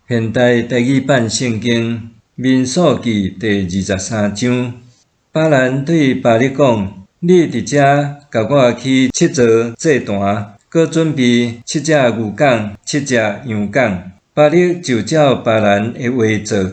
現代台語版聖經民數記第二十三章，巴蘭對巴力講：你佇遮共我起七座祭壇，閣準備七隻牛犅、七隻羊犅。巴力就照巴蘭的話做。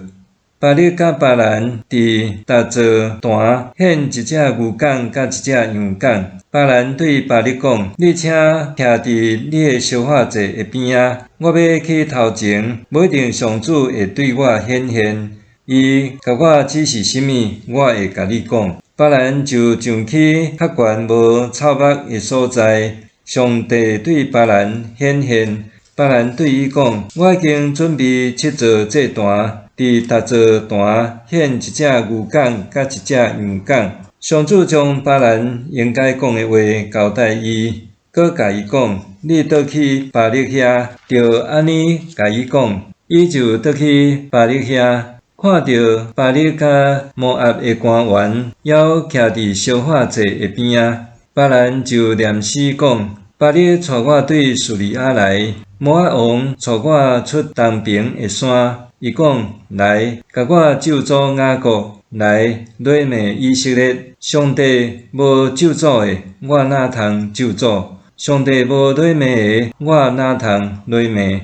巴力佮巴蘭佇逐座壇獻一隻牛犅佮一隻羊犅。巴蘭對巴力講：你請徛佇你的燒化祭的邊仔，我欲去頭前，無一定上主會對我顯現。伊共我指示啥物，我會共你講。巴蘭就上去較懸無草木的所在，上帝對巴蘭顯現。巴蘭對伊講：我已經準備七座祭壇，佇逐座壇獻一隻牛犅佮一隻羊犅。上主將巴蘭應該講的話交代伊，閣共伊講：你倒去巴力遐，著按呢共伊講。伊就倒去巴力遐，看著巴力佮摩押的官員猶徛佇燒化祭的邊仔，巴蘭就念詩講：巴力帶我對敘利亞來，摩押王帶我出東爿的山。伊講：來，共我咒詛雅各，來，詈罵以色列。上帝無咒詛的，我哪通咒詛？上帝無詈罵的，我哪通詈罵？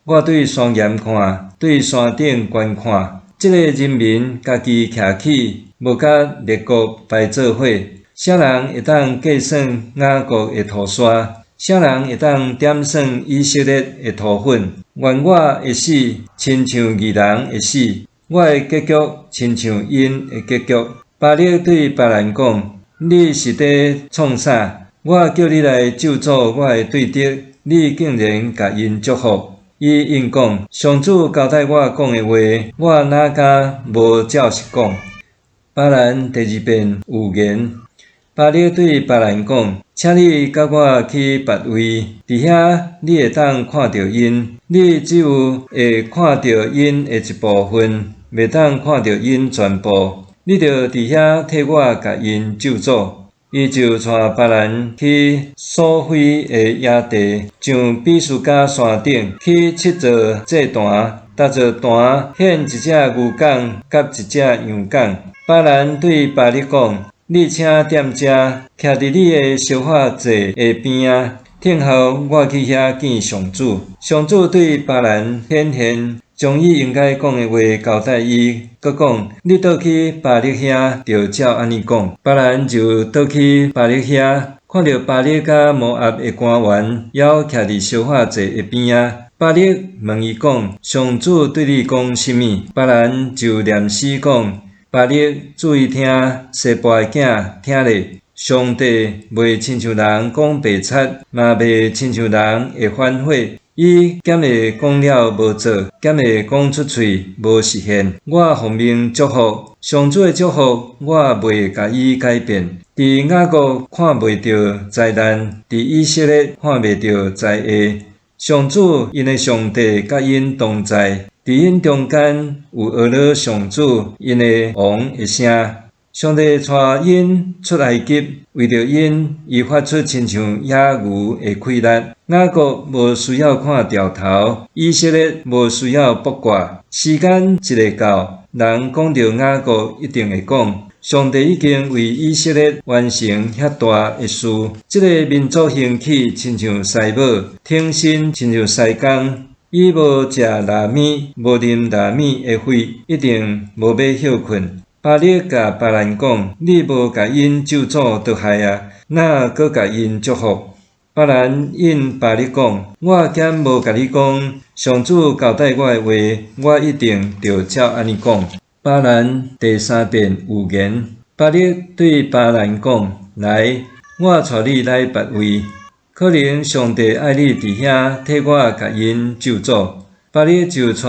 我對山岩看，對山頂觀看，這個人民家己徛起，無佮列國排做伙。啥人會當計算雅各的塗沙？啥人會當點算以色列的塗粉？願我的死，親像義人的死；我的結局，親像𪜶的結局。巴力對巴蘭講：你是佇創啥？我叫你來咒詛我的對敵，你竟然共𪜶祝福。伊應講：上主交代我講的話，我哪敢無照實講？巴蘭第二遍預言。巴力對巴蘭講：請你佮我去別位，佇遐你會當看著𪜶。你只有會看著𪜶的一部分，袂當看著𪜶全部。你著佇遐替我共𪜶咒詛。伊就帶巴蘭去瑣非的野地，上比斯迦山頂，起七座祭壇，逐座壇獻一隻牛犅佮一隻羊犅。巴蘭對巴力講：你請踮遮，徛佇你的燒化祭的邊仔，聽候我去遐見上主。上主對巴蘭顯現，將伊應該講的話交代伊，閣講：你倒去巴力遐，著照按呢講。巴蘭就倒去巴力遐，看著巴力佮摩押的官員猶徛佇燒化祭的邊仔。巴力問伊講：上主對你講啥物？巴蘭就念詩講：巴力注意聽，西波的囝聽咧。上帝袂親像人講白賊，嘛袂親像人會反悔。伊敢會講了無做，敢會講出喙無實現？我奉命祝福，上主的祝福，我袂共伊改變。佇雅各看袂著災難，佇以色列看袂著災禍。上主𪜶的上帝佮𪜶同在，佇𪜶中間有呵咾上主𪜶的王的聲。上帝帶𪜶出埃及，為著𪜶，伊發出親像野牛的氣力。雅各無需要看兆頭，以色列無需要卜卦。時間一下到，人講著雅各一定會講：上帝已經為以色列完成遐大的事。這個民族興起，親像獅母；挺身，親像獅公。伊無食瀾物，無啉瀾物的血，一定無欲歇睏。巴力共巴蘭講：你無共𪜶咒詛就害啊，哪閣共𪜶祝福？巴蘭應巴力講：我敢無共你講，上主交代我的話，我一定著照按呢講。巴蘭第三遍預言，巴力對巴蘭講：來，我帶你來別位，可能上帝愛你佇遐替我共𪜶咒詛。巴力就帶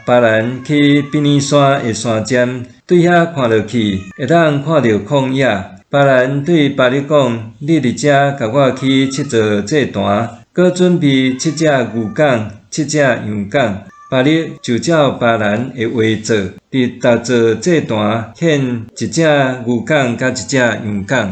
巴蘭去比擬山的山尖，對遐看落去，會當看著曠野。巴蘭對巴力講：你佇遮共我起七座祭壇，閣準備七隻牛犅、七隻羊犅。巴力就照巴蘭的話做，佇逐座祭壇獻一隻牛犅佮一隻羊犅。